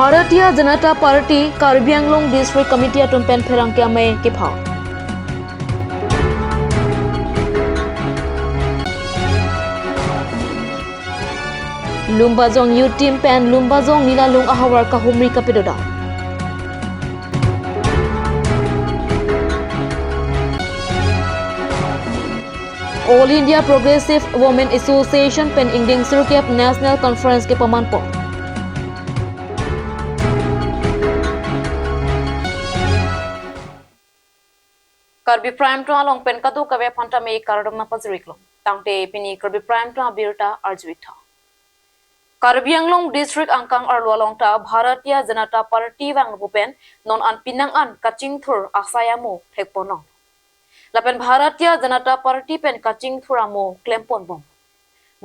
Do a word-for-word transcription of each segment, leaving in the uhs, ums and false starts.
Bharatiya Janata Party Karbi Anglong District Committee atum pen pherangke amei kepha. Lumbajong Youth Team pen Lumbajong Nilalung ahavar kahumri kapedoda. All India Progressive Women Association pen ingdeng sirkep National Conference kepamanpo. Karbi Prime Time along pen kadokave aphan tame kardom nangpajir-iklo. Tangte pini Karbi Prime Time abirta arju-ik tha. Karbi Anglong District angkang arlo along ta Bharatiya Janata Party vangpo pen non an pinang an kachingthur asai amo thekponlong. Lapen Bharatiya Janata Party pen kachingthur amo klempon bom.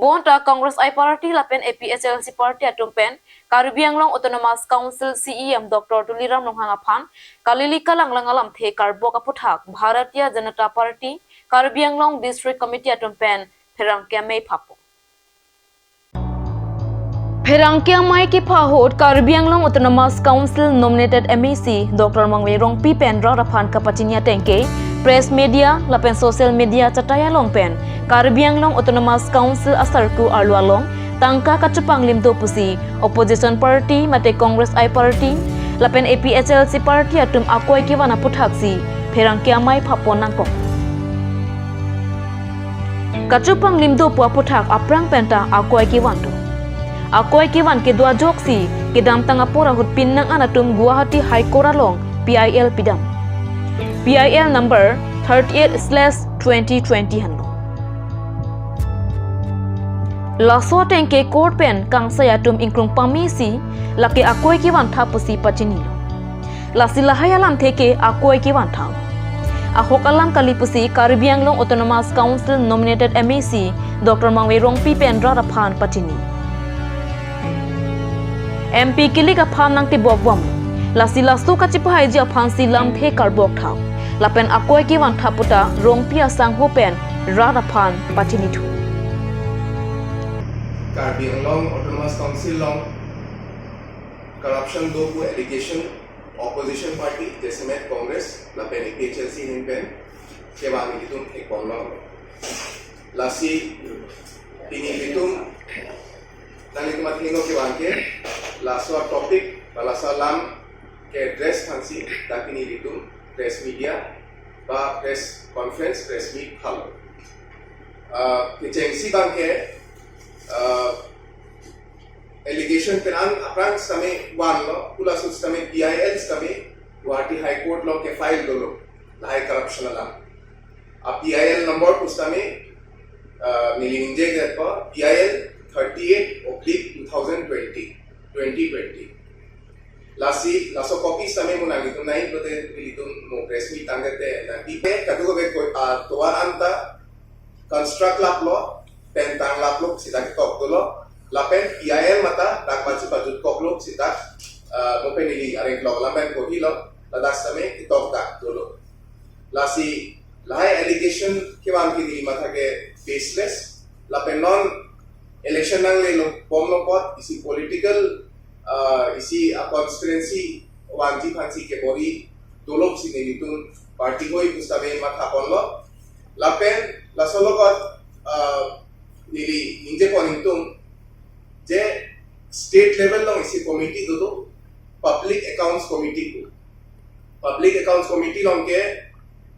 Bonta Congress I party lapen A P H L C party atum pen Karbi Anglong Autonomous Council C E M Doctor Tuliram Ronghang aphan kalili kalanglang alamthe karbok aphuthak Bharatiya Janata Party Karbi Anglong District Committee atum pen pherangke amei phapo. Pherangke amei kepha ahut Karbi Anglong Autonomous Council nominated M A C Doctor Mangve Rongpi pen rat aphan kapachini ateng ke press media lapen social media chatai along pen Karbi Anglong Autonomous Council asarku arlo along tangka kachepanglim do pusi opposition party mate Congress I party lapen A P H L C party atum akoi kevan aphuthaksi pherangke amei phapon nangkok. Kachepanglim do pu aphuthak aphrang penta akoi kevan do. Akoi kevan kedo ajoksi kedamtang apor ahut pinang an atum Guwahati High Court along P I L pidam. P I L number thirty-eight slash twenty twenty henlo. Laso ateng ke court pen kangsai atum ingkrung pamesi lake akoi kevan tha pusi pachinilo. Lasi lahai alamthe ke akoi kevan tha. Ahok alam kali pusi Karbi Anglong Autonomous Council nominated M A C Doctor Mangve Rongpi pen rat aphan pachini. M P kilik aphan nangtibok bom. Lasi laso kachepahaiji aphansi lamthe karbok tha. Lapen akoi kevan tha puta Rongpi asangho pen rat aphan pachini thu. Karbi Anglong Autonomous Council along corruption do pu allegation opposition party, jasemet Congress lapen A P H L C ahin pen kevan ilitum thekponlong. Lasi pini ilitum, nanglitum athengno kevan ke laso topic ba laso alam ke address aphansi dak pini ilitum press media ba press conference, press meet hall. Ah, kechengsi abang ke, ah, allegation pen an aphrang sitame vanlo, pu laso sitame P I L sitame Guwahati High Court along ke file dolo, lahai corruption alam. A P I L number pu sitame, ah, neli ningjek det pa, P I L thirty-eight oblique two thousand twenty, twenty twenty. Lasi, laso copy sitame mo nanglitum nai, bote ilitum mo press meet tangdet te, nangpi pe, kadokave ko, ah, tovar anta construct laplo, pen tang laplo, sita ketok dolo, lapen P I L mata, dak bachi pajut koklo, sita, ah, mo pen ili areng klok, lapen kohilo, ladak sitame ketok dak dolo. Lasi, lahai allegation kevan ke neli matha ke baseless, lapen non election nanglelo bomlo apot, isi political, ah, isi a constituency vanji aphansi kebor-i dolo pusi nelitum party hoi pu sitame mathaponlo. Lapen laso along, ah, neli ningjepon ingtung je state level along isi committee dodo, Public Accounts Committee pu. Public Accounts Committee along ke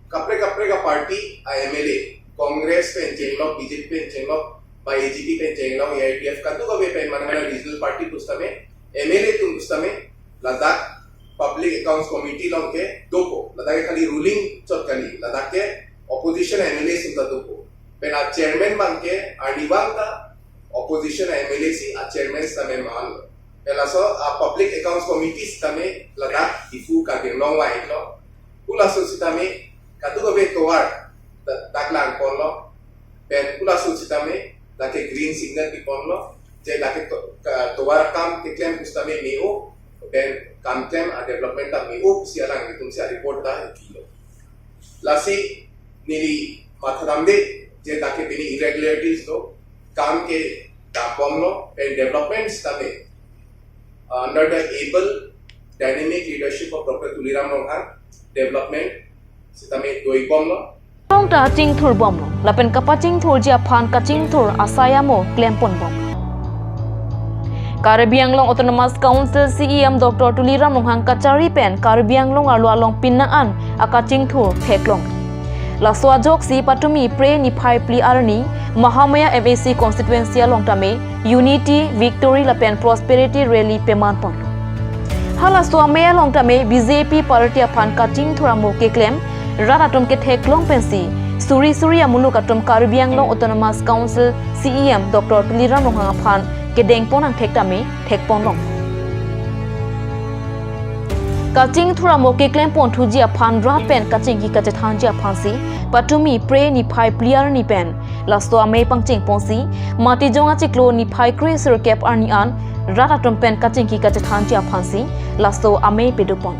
kaprek kaprek a party a M L A, Congress pen chenglok, B J P pen chenglok, ba A G P pen chenglok, A I T F, kadokave pen mane mane regional party pu sitame, M L A atum pu sitame, ladak Public Accounts Committee along ke dopo, ladak ke khali ruling chot kali, ladak ke opposition M L A atum ta dopo. Pen a chairman abang ke arnivang ta opposition M L A si a chairman sitame manlo. Pen laso a Public Accounts Committee sitame ladak Diphu Karbi Anglong vanglo. Pu laso sitame kadokave tovar da-, dak langponlo. Pen pu laso sitame dak ke green signal piponlo. Je dak ke to-, ka-, tovar akam keklem pu sitame me-o. Pen kam klem a development ta me-o pusi alanglitum si a report ta pilo. Lasi neli mathadamde je dak ke pini irregularities do, kam ke dambomlo, pen development sitame Under the able, dynamic leadership of Doctor Tuliram Ronghang, development sitame doibomlo. Along ta chingthurbomlo, lapen kapachingthurji aphan kachingthur asai amo klemponbom. Karbi Anglong Autonomous Council C E M Doctor Tuliram Ronghang kachari pen Karbi Anglong arlo along pinang an akachingthur theklong. Laso ajoksi patumi Phre niphai phli arni Mahamaya M A C constituency along tame Unity, Victory lapen Prosperity Rally pemanponlo. Halaso amei along tame B J P party aphan kachingthur amo keklem, rat atum ketheklong pensi suri suri amuluk atum Karbi Anglong Autonomous Council C E M Doctor Tuliram Ronghang aphan kedengpon angthek tame thekponlong. Kachingthur amo keklemponthuji aphan rat pen kachingki kachethanji aphansi patumi Phre niphai phli arni pen laso amei pangchengponsi, Matijong achiklo niphai kre sirkep arni an rat atum pen kachingki kachethanji aphansi laso amei pedopon.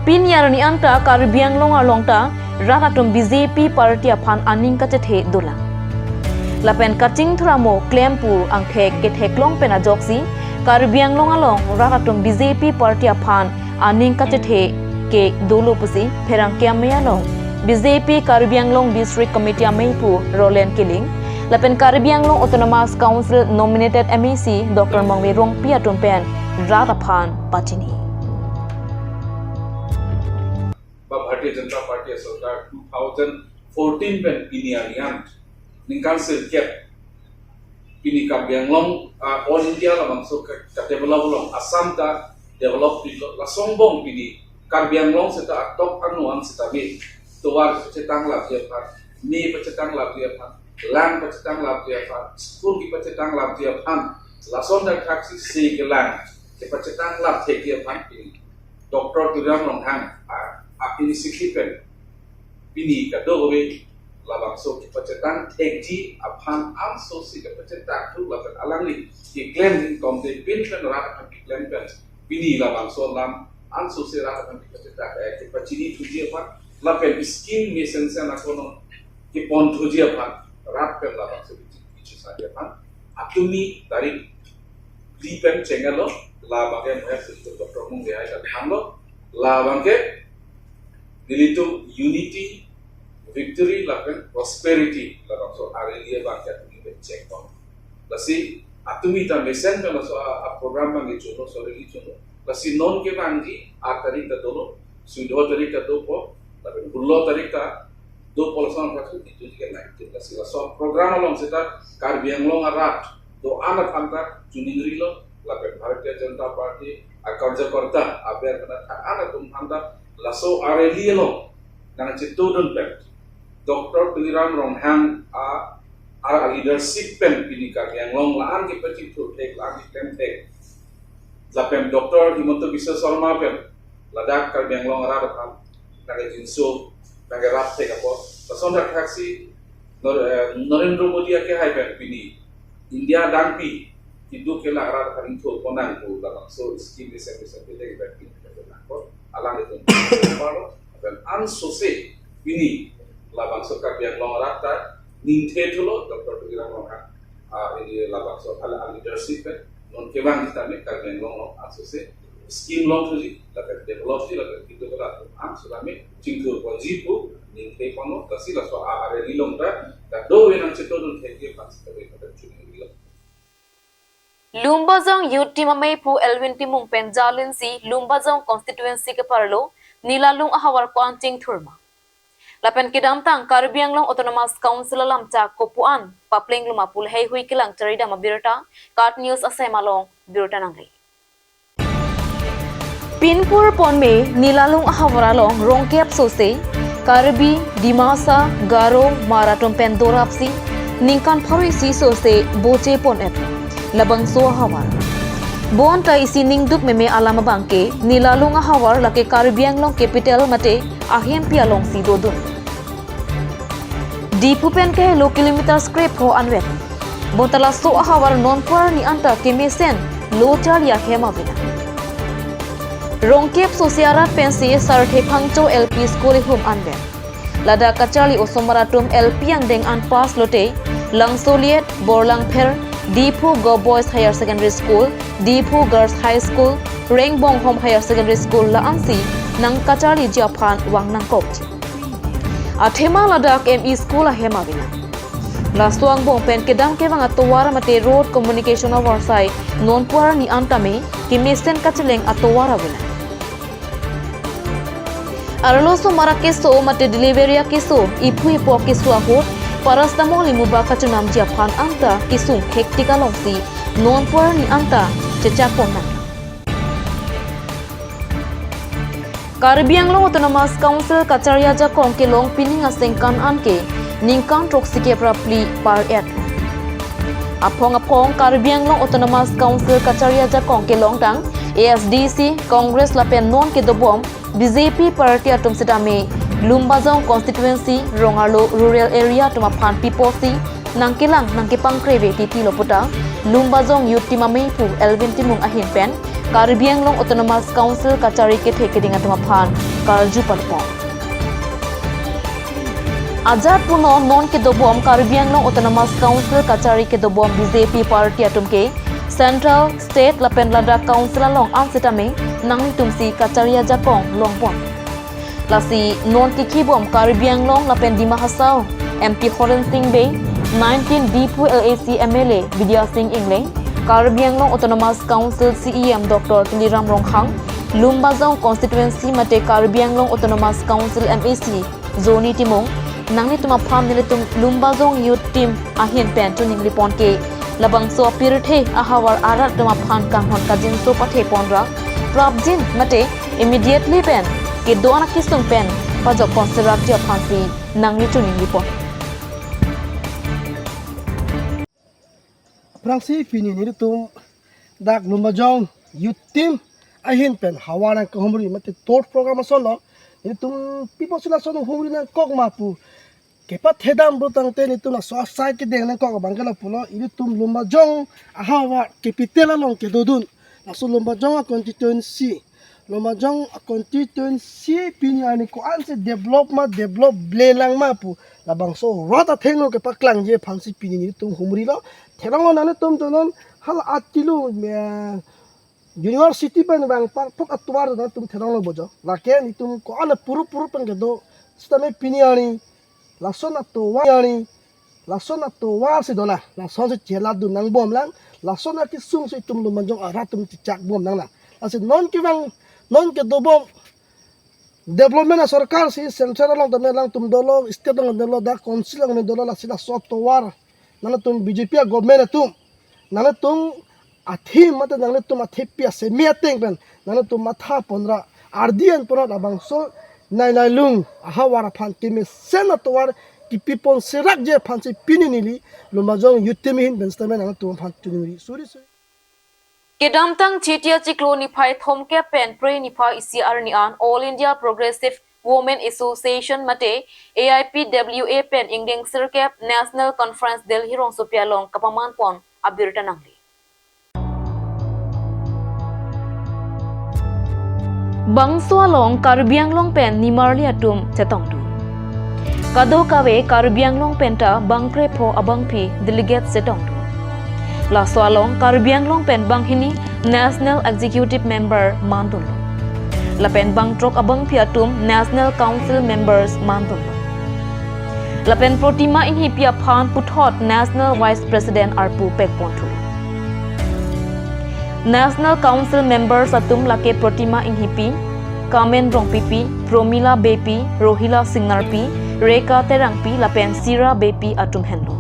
Pini arni anta Karbi Anglong arlong ta rat atum B J P party aphan aning kachethe dolang. Lapen kachingthur amo klem pu angthek ketheklong pen ajoksi Karbi Anglong along rat atum B J P party aphan aning kachethe ke dolo pusi pherangke amei along B J P Karbi Anglong District Committee amei pu Roland Killing lapen Karbi Anglong Autonomous Council nominated M A C Doctor Mangve Rongpi atum pen rat aphan pachini. Ba Bharatiya Janata Party asorkar two thousand fourteen pen pini arni an ningkan sirkep pini Karbi Anglong, ah, all India labangso ka, ka develop along Assam ta develop pilo, lason angbong pini Karbi Anglong seta atok ano an seta me tovar pachetang lapji aphan, me pachetang lapji aphan, lang pachetang lapji aphan, school kepachetang lapji aphan, lason dak thaksi se kelang kepachetang lap thekji aphan pini Doctor Tuliram Ronghang a, a initiative pen pini kadokave labangso kepachetang thekji aphan ansosi kepachetang thu lapen alangli keklem hingtom te pin pen rat aphan keklem pen pini labangso alam ansosi rat aphan kepachetang, eh, kepachini thuji aphan lapen scheme mesensen akono keponthuji aphan rat pen labangso kechi, kechisaji aphan atumi tarik phli pen chenglo, labangke mohek situ Doctor Mangve hai ta thanlo, labangke nelitum Unity, Victory lapen Prosperity labangso a-rally abangke atumi pen chenglo. Lasi atumi ta mesen pen laso a, a-program abangke cholo, so rally cholo. Lasi non kevangji aat tarik ta dolo, sui do tarik ta dopo, lapen hulo tarik ta dopo, lason aphan thu itu juga nineteen. Lasi laso program along seta Karbi Anglong arat do-an aphan ta chuningrilo, lapen Bharatiya Janata Party akarjakarta aber kena thak an atum aphan ta laso a-rally along nangchetongdun pen Doctor Tuliram Ronghang a, a leadership pen pini Karbi Anglong la-an kepachingthur thek, la-an keklem thek, lapen Doctor Himanta Biswa Sarma pen ladak Karbi Anglong arat aphan nangkejinso, nangkerap thek apot, lason dak thaksi Nor-, eh, Narendra Modi akehai pen pini India dangpi keduk kelak arat aphan ingthurpon nang pu labangso scheme mesen mesen ketheklong pen pini ketheklong apot, alanglitum parlo, lapen ansose pini labangso Karbi Anglong arat ta ningthe thulo Doctor Tuliram Ronghang, ah, ini labangso a, a leadership pen non kevang sitame Karbi Anglong along ansose scheme longthuji, lapen developji, lapen kedo kelang angsose tame chingthurponji pu ningtheponlo, lasi laso a, a-rally along ta kadokave nangchetongdun thekji aphan sitame kata chuningrilo. Lumbajong Youth Team amei pu Elwin Timung pen jalinsi Lumbajong constituency keparlo Nilalung ahavar ko-an chingthur ma? Lapen kedamtang Karbi Anglong Autonomous Council alamchak kopu-an paplengloma pu laheihui kelang charidam abirta KAT News asai malong birta nangle. Pinpur ponme Nilalung ahavar along rongkep sose Karbi, Dimasa, Garo, Hmar atum pen dorapsi ningkan pharo isi sose boche pon-et labangso ahavar. Bonta isi ningduk meme alam abangke Nilalung ahavar lake Karbi Anglong capital mate ahempi alongsi dodun. Diphu pen kehelo kilometer krepho anvet. Bonta laso ahavar non pu arni anta kemesen lo charli ahem avelang. Rongkep sose arat pensi Sarthe Phangcho L P school ihum anvet. Ladak kacharli osomar atum L P angdeng an pass lote Langsoliet, Borlangpher, Diphu Govt Boys Higher Secondary School, Diphu Girls High School, Rengbonghom Higher Secondary School la-ansi nangkacharliji aphan vang nangkok. Athema ladak M E School ahem avena. Laso angbong pen kedam kevang atovar mate road communication avarsai nonpu arni an tame kemesen kacheleng atovar avena. Arloso mara keso mate delivery akeso, iphu ipo keso ahut, paracetamol imuba kachonamji aphan anta kesung hektik alongsi nonpu arni anta chechak ponnang. Karbi Anglong Autonomous Council kacharli ajakong kelong pining asengkan anke ningkan throksi kep ra phli par-et. Aphong aphong Karbi Anglong Autonomous Council kacharli ajakong kelongtang A S D C, Congress lapen non kedobom B J P party atum setame Lumbajong constituency, Rongarlo rural area atum aphan piposi nangkelang nangkepangkreve titi lo puta Lumbajong Youth Team ameiphu Elvin Timung ahin pen Karbi Anglong Autonomous Council kachari kethe keding atum aphan karju palpon. Ajat puno non kedobom Karbi Anglong Autonomous Council kachari kedobom B J P party atum ke Central, State lapen ladak Council along an setame nanglitumsi kachari ajakong longpon. Lasi non tikhi bom Karbi Anglong lapen Dima Hasao M P Horen Sing Bey, nineteen Diphu L A C M L A Bidya Sing Engleng, Karbi Anglong Autonomous Council C E M Doctor Tuliram Ronghang, Lumbajong constituency mate Karbi Anglong Autonomous Council M A C Johnny Timung, nanglitum aphan nelitum Lumbajong Youth Team ahin pen choningri pon ke labangso apirthe ahavar arat atum aphan kanghon kajinso pathe pon ra prapjin mate immediately pen kedo-an akesung pen pajok pon serakji aphansi nangli choningri pon. Aphrangsi pini nelitum dak Lumbajong Youth Team ahin pen havar nangkehumri mate tour program ason lo. Nelitum pipo sila son humri nangkok ma pu kepathedam pu tangte nelitum laso asai kedeng nangkok abang ke lapulo, nelitum Lumbajong ahavar capital along kedodun. Laso Lumbajong a constituency, Lumbajong a constituency pini arni ko-ansi develop ma, develop blelang ma pu labangso rat athengno kepaklangji aphansi pini nelitum humrilo. Thelonglo nanglitum donon hala atilu, eh, university pen vang parpok atovar nanglitum thelonglo bojo. Lake nelitum ko-an puru puru pen kedo setame pini arni lason atovar arni, lason atovar si dolang, lasonsi cheladun nangbomlang, lason akesung si itum Lumbajong arat atum chechak bomlang lang. Lasi non kevang, non kedobom development asorkar si central along tame alangtum dolo, state along dolo, dak council along dolo, lasi laso atovar nanglitum B J P a government atum, nanglitum athim mate nanglitum athepi asemi ateng pen nanglitum matha pon ra ardi an pon ra labangso nai nai lung ahavar aphan kemesen atovar kepi pon serakji aphansi pini neli Lumbajong Youth Team ahin pen setame nanglitum aphan choningri suri suri. Kedamtang Chetia chiklo niphai thomkep pen Phre niphai isi arni an All India Progressive Women Association mate A I P W A pen ingdeng sirkep National Conference Delhi rongsopi along kapaman pon abirta nangli. Bangso along Karbi Anglong pen nimarli atum chetongdun. Kadokave Karbi Anglong penta bang krepho abangpi delegate chetongdun. Laso along Karbi Anglong pen banghini National Executive Member mandunlo. Lapen bangthrok abangpi atum National Council Members mandunlo. Lapen Protima Enghipi aphan puthot National Vice President arpu pekponthu. National Council Members atum lake Protima Enghipi, Kamen Rongpipi, Promila Beypi, Rohila Singnarpi, Reka Terangpi lapen Sira Beypi atum henlo.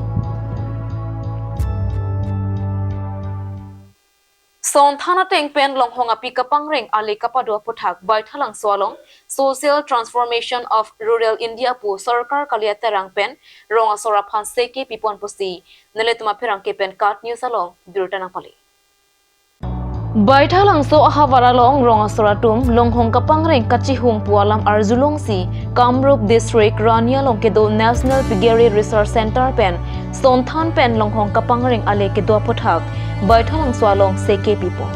Sonthan ateng pen Longhong api kapangreng ale kapado aputhak Baithalangso along Social Transformation of Rural India pu sorkar kali aterang pen rong asor aphan seke pipon pusi nelitum apherangke pen KAT News along birta nangpale. Baithalangso ahavar along rong asor atum Longhong kapangreng kachihum pu alam arjulongsi Kamrup District Rani along kedo National Piggery Research Center pen Sonthan pen Longhong kapangreng ale kedo aputhak Baithalangso along seke pipon.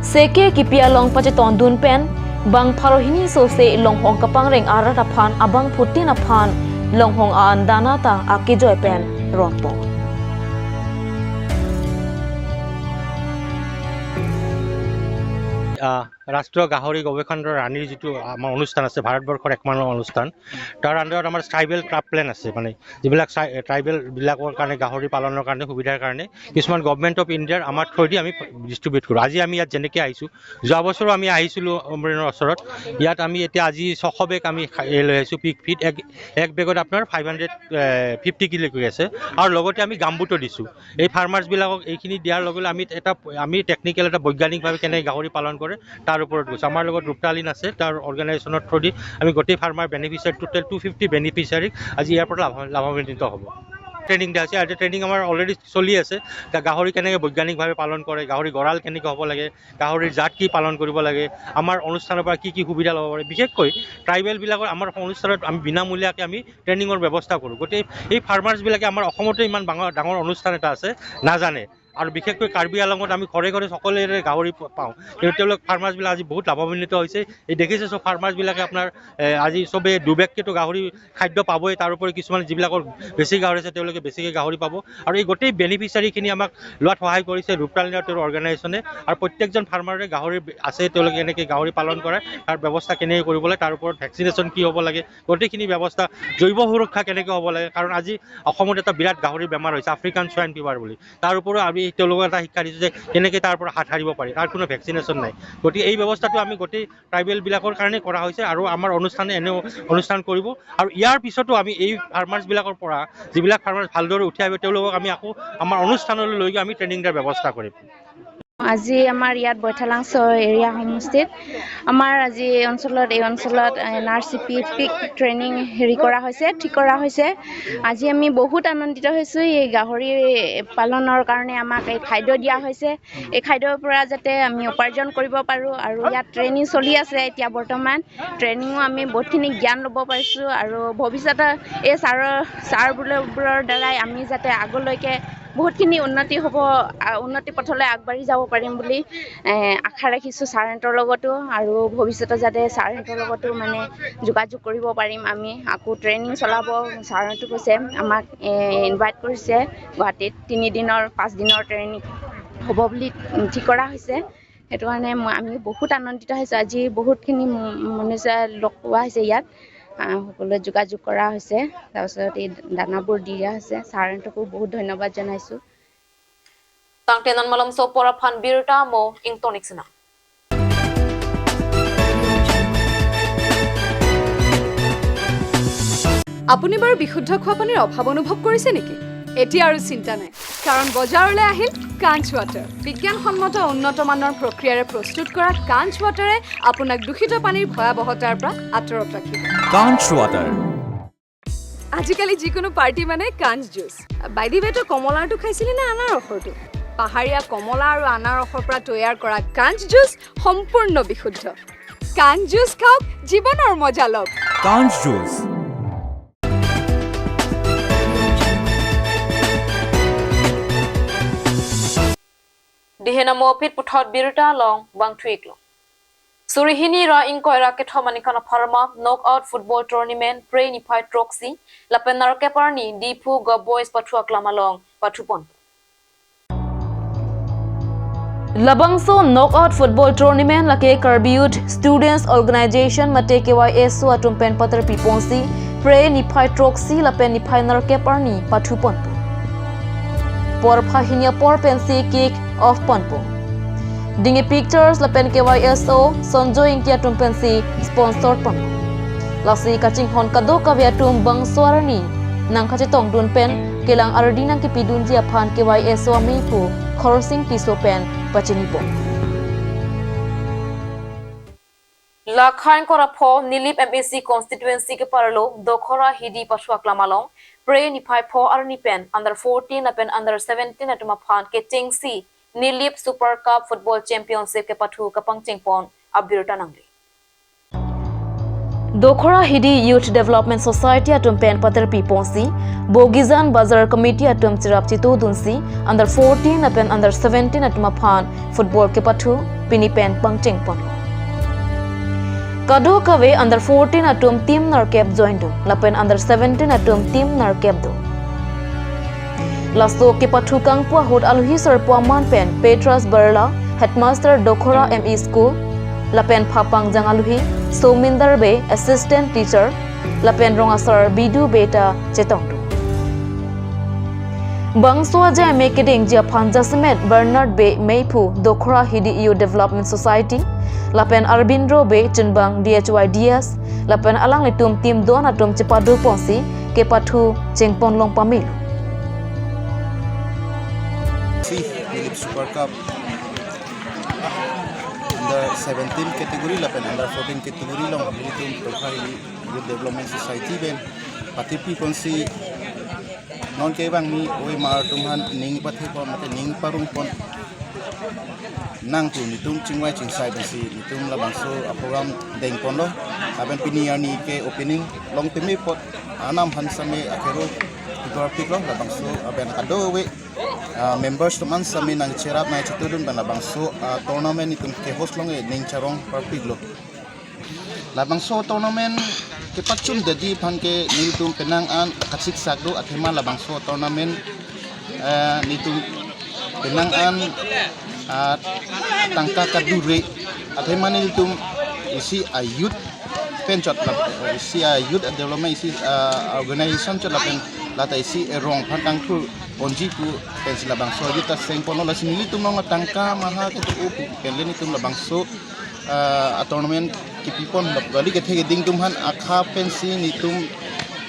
Seke kipi along pachetongdun pen bang pharo hini sose Longhong kapangreng arat aphan abangphutin aphan Longhong a-an dana ta akejoi pen ronpo. আহ, ৰাষ্ট্ৰীয় গাহৰি গৱেষণ ৰাণীৰ যিটো আমাৰ অনুষ্ঠান আছে, ভাৰতবৰ্ষৰ একমাত্ৰ অনুষ্ঠান, তাৰ আণ্ডাৰত আমাৰ ট্ৰাইবেল ক্ৰাফ্ট প্লেন আছে, মানে যিবিলাক ট্ৰাই-, ট্ৰাইবেল বিলাকৰ কাৰণে গাহৰি পালনৰ কাৰণে সুবিধাৰ কাৰণে কিছুমান গভৰ্ণমেণ্ট অফ ইণ্ডিয়াৰ আমাৰ থ্ৰুৱেদি আমি ডিষ্ট্ৰিবিউট কৰোঁ। আজি আমি ইয়াত যেনেকে আহিছোঁ, যোৱা বছৰো আমি আহিছিলোঁ অমৰেনৰ ওচৰত, ইয়াত আমি এতিয়া আজি ছশ বেগ আমি খা-, এ, লৈ আহিছোঁ, পিগ ফিড। এক, এক বেগত আপোনাৰ ফাইভ হাণ্ড্ৰেড ফিফটি কিলো আছে। আৰু লগতে আমি গামবুটো দিছোঁ। এই ফাৰ্মাৰ্ছবিলাকক এইখিনি দিয়াৰ লগে লগে আমি এটা, আমি টেকনিকেল এটা বৈজ্ঞানিকভাৱে কেনেকে গাহৰি পালন কৰে তাৰ ওপৰত গৈছোঁ। আমাৰ লগত ৰূপতালিন আছে, তাৰ অৰ্গেনাইজেশ্যনৰ থ্ৰুৱেদি আমি গোটেই ফাৰ্মাৰ বেনিফিচিয়াৰী, টোটেল টু ফিফটি বেনিফিচিয়াৰীক আজি ইয়াৰ পৰা লাভ-, লাভান্বিত হ'ব। ট্ৰেইনিং দিয়া হৈছে, আৰু ট্ৰেইনিং আমাৰ অলৰেডি চলি আছে। এতিয়া গাহৰি কেনেকে বৈজ্ঞানিকভাৱে পালন কৰে, গাহৰি গঁৰাল কেনেকে হ'ব লাগে, গাহৰিৰ জাত কি পালন কৰিব লাগে, আমাৰ অনুষ্ঠানৰ পৰা কি কি সুবিধা ল'ব পাৰে। বিশেষকৈ ট্ৰাইবেলবিলাকৰ আমাৰ অনুষ্ঠানত আমি বিনামূলীয়াকৈ আমি ট্ৰেইনিঙৰ ব্যৱস্থা কৰোঁ। গতিকে এই ফাৰ্মাৰ্ছবিলাকে আমাৰ অসমতে ইমান ডাঙৰ, ডাঙৰ অনুষ্ঠান এটা আছে, নাজানে। আৰু বিশেষকৈ কাৰ্বি আংলঙত আমি ঘৰে ঘৰে সকলোৰে গাহৰি প-, পাওঁ, কিন্তু তেওঁলোক ফাৰ্মাৰ্ছবিলাক আজি বহুত লাভান্বিত হৈছে। এই দেখিছে চব ফাৰ্মাৰ্ছবিলাকে আপোনাৰ, এ, আজি চবে দুবেগকেতো গাহৰি খাদ্য পাবই, তাৰ উপৰি কিছুমান যিবিলাকৰ বেছি গাহৰি আছে তেওঁলোকে বেছিকৈ গাহৰি পাব। আৰু এই গোটেই বেনিফিচিয়াৰীখিনি আমাক লোৱাত সহায় কৰিছে ৰূপতালিন আৰু তেওঁৰ অৰ্গেনাইজেশ্যনে। আৰু প্ৰত্যেকজন ফাৰ্মাৰে গাহৰি আছে, তেওঁলোকে এনেকৈ গাহৰি পালন কৰে, তাৰ ব্যৱস্থা কেনেকৈ কৰিব লাগে, তাৰ ওপৰত ভেকচিনেশ্যন কি হ'ব লাগে, গোটেইখিনি ব্যৱস্থা, জৈৱ সুৰক্ষা কেনেকৈ হ'ব লাগে, কাৰণ আজি অসমত এটা বিৰাট গাহৰি বেমাৰ হৈছে আফ্ৰিকান চুৱাইন ফিভাৰ বুলি। তাৰ ওপৰত আমি তেওঁলোকক এটা শিক্ষা দিছোঁ যে কেনেকৈ তাৰ পৰা হাত সাৰিব পাৰি, তাৰ কোনো ভেকচিনেশ্যন নাই। গতিকে এই ব্যৱস্থাটো আমি গোটেই ট্ৰাইবেলবিলাকৰ কাৰণে কৰা হৈছে আৰু আমাৰ অনুষ্ঠানে এনেও অনুষ্ঠান কৰিব। আৰু ইয়াৰ পিছতো আমি এই ফাৰ্মাৰ্ছবিলাকৰ পৰা যিবিলাক ফাৰ্মাৰ্ছ ভালদৰে উঠি আহিব, তেওঁলোকক আমি আকৌ আমাৰ অনুষ্ঠানলৈ লৈ গৈ আমি ট্ৰেইনিং দিয়াৰ ব্যৱস্থা কৰিম। আজি আমাৰ ইয়াত বৈঠালাংচ' এৰিয়া সমষ্টিত আমাৰ আজি অঞ্চলত, এই অঞ্চলত এন আৰ চি পি পিক ট্ৰেইনিং হেৰি কৰা হৈছে, ঠিক কৰা হৈছে। আজি আমি বহুত আনন্দিত হৈছোঁ। এই গাহৰি পালনৰ কাৰণে আমাক এই খাদ্য দিয়া হৈছে। এই খাদ্যৰ পৰা যাতে আমি উপাৰ্জন কৰিব পাৰোঁ আৰু ইয়াত ট্ৰেইনিং চলি আছে এতিয়া বৰ্তমান। ট্ৰেইনিঙো আমি বহুতখিনি জ্ঞান ল'ব পাৰিছোঁ আৰু ভৱিষ্যতে এই ছাৰৰ, ছাৰবোৰবোৰৰ দ্বাৰাই আমি যাতে আগলৈকে বহুতখিনি উন্নতি হ'ব, আ, উন্নতি পথলৈ আগবাঢ়ি যাব পাৰিম বুলি, এ, আশা ৰাখিছোঁ ছাৰহঁতৰ লগতো। আৰু ভৱিষ্যতে যাতে ছাৰহঁতৰ লগতো মানে যোগাযোগ কৰিব পাৰিম আমি। আকৌ ট্ৰেইনিং চলাব ছাৰহঁতো কৈছে, আমাক, এ, ইনভাইট কৰিছে গুৱাহাটীত তিনিদিনৰ, পাঁচদিনৰ ট্ৰেইনিং হ'ব বুলি ঠিক কৰা হৈছে। সেইটো কাৰণে মই, আমি বহুত আনন্দিত হৈছোঁ। আজি বহুতখিনি ম-, মনুষ্য লগ পোৱা হৈছে ইয়াত। আহ, সকলোৱে যোগাযোগ কৰা হৈছে, তাৰপিছত এই দানাবোৰ দিয়া হৈছে। ছাৰহঁতকো বহুত ধন্যবাদ জনাইছোঁ। Tangte non malomso apor aphan birta mo ingtonik sena. আপুনি বাৰু বিশুদ্ধ খোৱা পানীৰ অভাৱ অনুভৱ কৰিছে নেকি? এতিয়া আৰু চিন্তা নাই, কাৰণ বজাৰলৈ আহিল কাঞ্চ ৱাটাৰ। বিজ্ঞানসন্মত উন্নত মানৰ প্ৰক্ৰিয়াৰে প্ৰস্তুত কৰা কাঞ্চ ৱাটাৰে আপোনাক দূষিত পানীৰ ভয়াৱহতাৰ পৰা আঁতৰত ৰাখিব। কাঞ্চ ৱাটাৰ। আজিকালি যিকোনো পাৰ্টি মানে কাঞ্চ জুচ। By the way, তই কমলাৰটো খাইছিলি নে আনাৰসৰটো? পাহাৰীয়া কমলা আৰু আনাৰসৰ পৰা তৈয়াৰ কৰা কাঞ্চ জুচ সম্পূৰ্ণ বিশুদ্ধ। কাঞ্চ জুচ খাওক, জীৱনৰ মজা লওক। কাঞ্চ juice. Dihen amo aphi puthot birta along bangthuik lo. Suri hini ra ingkoi ra kethom aningkan apharman knockout football tournament Phre niphai throksi lapen nerkep arni Diphu Govt Boys pathu aklam along pathupon. Labangso knockout football tournament lake Karbi Youth Students Organization mate K Y S O atum pen paterpi ponsi Phre niphai throksi lapen niphai nerkep arni pathupon. Porpha hini apor pensi kick off ponpo. Dinghi Pictures lapen K Y S O Sanjoy Ingti atum pensi sponsor ponpo. Lasi kachinghon kadokave atum bangso arni nangkachetongdun pen kelang ardi nangkepidunji aphan K Y S O ameipu Khorsing Tisso pen pachinipo. Lakhang korapho Nilip M A C constituency keparlo Dokhora Hidi pathu aklam along Phre niphai pho arni pen under fourteen lapen under seventeen atum aphan kechengsi Nilip Super Cup Football Championship kepathu kapangchengpon abirta nangli. Dokhora Hidi Youth Development Society atum pen paterpi ponsi, Bogijan Bazar Committee atum cherap chitudunsi, under fourteen lapen under seventeen atum aphan football kepathu pini pen pangchengpon. Kadokave under fourteen atum team nerkep join do, lapen under seventeen atum team nerkep do. Laso kepathu kangpu ahut alohi sarpo aman pen Petrus Barla, headmaster Dokhora M E School, lapen Phapang Jang alohi, Sominder Bey, assistant teacher, lapen rong asar Bidu Bey ta chetong do. Bangso ajai me kedengji aphan jasemet Bernard Bey Meiphu, Dokhora Hidi Youth Development Society, lapen Arbindro Bey, Chunbang D H Y D S, lapen alanglitum team don atum chepado ponsi kepathu chengpon long pamelo. Si Philip Super Cup under seventeen category lapen under fourteen category along nelitum Dokhora Hidi Youth Development Society pen patipi ponsi non kevang mi oi mar atum aphan ning pathe pon mate ning parong pon nang tu nelitum chingvai chingsai pensi nelitum labangso a program dengponlo. Lapen pini arni ke opening long teme apot anam aphan same akero pikor piklo labangso lapen kadokave, ah, members atum an same nangcherap nangchetudun pen labangso, ah, tournament nelitum ke host long e ning charong parpiklo. Labangso tournament kepachun dadi aphan ke nelitum penang an kachiksak do athema labangso tournament, eh, nelitum penang an, ah, tangka kadure athema nelitum isi a youth pen chot la, isi a youth development isi, ah, organization chot lapen lata isi erong aphan kangthur ponji pu pensi labangso youth ta sengponlo lasi nelitum along tangka maha ketu upu pen le nelitum labangso, ah, a tournament kepipon lap kali kethe keding atum aphan akha pensi nelitum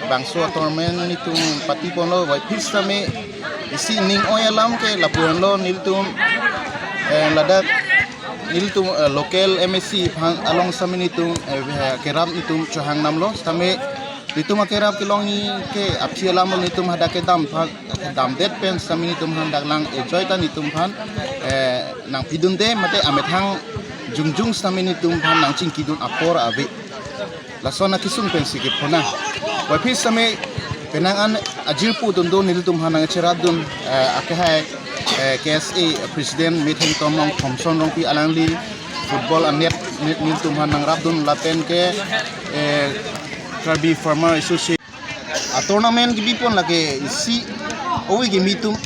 bangso a tournament nelitum patiponlo. Vaiphi same isi ning oi alam ke lapu-anlo nelitum, eh, ladak nelitum, eh, local M A C aphan along same nelitum, eh, kerap nelitum chohang namlo same nelitum akerap kelongji ke aphi alam nelitum hadak kedam aphan kedamdet pen same nelitum aphan dak lang ejoi ta nelitum aphan, eh, nangpidunde mate amethang jongjong same nelitum aphan nangchingkidun apor ave. Lason akesung pensi kepona. Vaiphi same penang an ajirpo dundun nelitum aphan nangcherapdun, eh, akehai, eh, K S A President Metheng Tomong Thomson Rongpi alangli football anet nel-, nelitum aphan nangrapdun lapen ke, eh, Karbi Farmer Association. A tournament kepipon lake isi ove kimi atum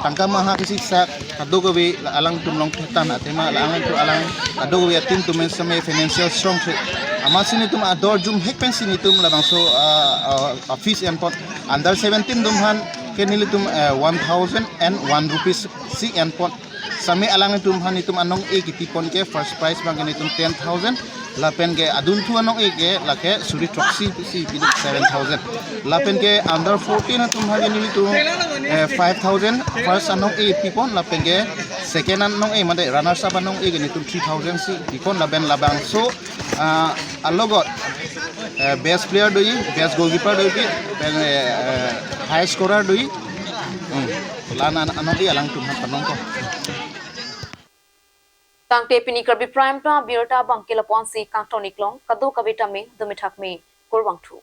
tangka maha kachiksak kadokave la alangtum along thetan athema la alangtum alang kadokave a team atum same financial strong the. Amatsi nelitum ador jumhek pensi nelitum labangso, ah, ah, a fees enpon under seventeen atum aphan ke nelitum, eh, one thousand and one rupees si enpon. Same alangtum aphan nelitum anong-e kepipon ke first prize abang ke nelitum ten thousand. Lapen ke adunthu anong-e ke lake suri throksi si pidun seven thousand. Lapen ke under fourteen atum aphan ke nelitum, eh, five thousand first anong-e pipon. Lapen ke second anong-e mate runners up anong-e ke nelitum three thousand si pipon. Lapen labangso, ah, alogot, eh, best player doji, best goalkeeper doji, pen, eh, eh, high scorer doji. Hmm. La-an an-, anong-e alangtum aphan panongkok. Tangte pini Karbi Prime Time abirta abang ke lapu-ansi kangton iklong, kadokave tame dome thakme, kurvangthu.